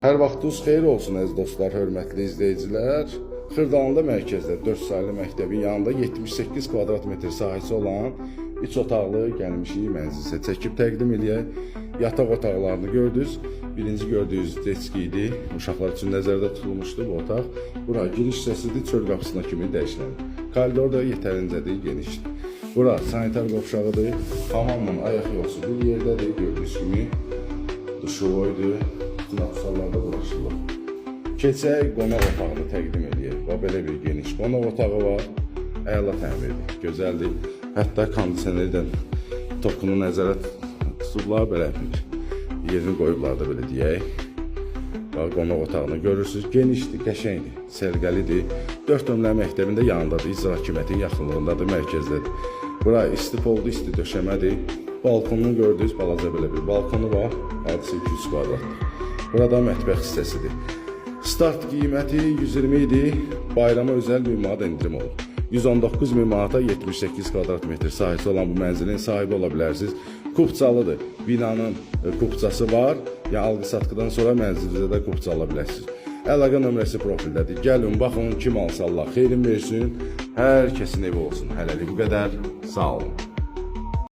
Hər vaxtınız xeyir olsun əziz dostlar, hörmətli izləyicilər. Xırdalanında mərkəzdə 4 saylı məktəbin yanında 78 kvadrat metr sahəsi olan 3 otaqlı gəlmişik mənzil sizə çəkib təqdim eləyək. Yataq otaqlarını gördünüz. Birinci gördüyünüz detski idi. Uşaqlar üçün nəzərdə tutulmuşdu bu otaq. Bura giriş hissəsidir, çöl qapısına kimi dəyişilən. Koridor da yetərincədir, genişdir. Bura sanitar qovşağıdır. Hamamla ayaq yolsu bir yerdədir, gördüyünüz kimi. Duşevoydur. Bütün aksesuarlar da quraşdırılıb. Keçək qonaq otağını təqdim eləyək. Bax belə bir geniş qonaq otağı var. Əla təmirdir, gözəldir. Hətta kondisionerdən tokunu nəzərə tutublar, belə bir yerini qoyublar da belə deyək. Bax qonaq otağını görürsüz, genişdir, qəşəngdir, səliqəlidir. 4 nömrə məktəbində yanındadır, icra hakimiyyətinin yaxınlığındadır, mərkəzdədir. Bura isti poldur, isti döşəmədir. Balkonunu gördünüz, balaca belə bir balkonu var, hardasa 200 kvadratdır. Burada mətbəx hissəsidir. Start qiyməti 120 idi. Bayrama özəl 1000 manat endirim olub. 119 min manata 78 kvadrat metr sahəsi olan bu mənzilin sahibi ola bilərsiniz. Kupçalıdır. Binanın kupçası var. Yəni alqı-satqıdan sonra mənzilinizə də kupça ala bilərsiniz. Əlaqə nömrəsi profildədir. Gəlin, baxın, kim alsa Allah xeyrin versin. Hər kəsin evi olsun. Hələlik bu qədər. Sağ olun.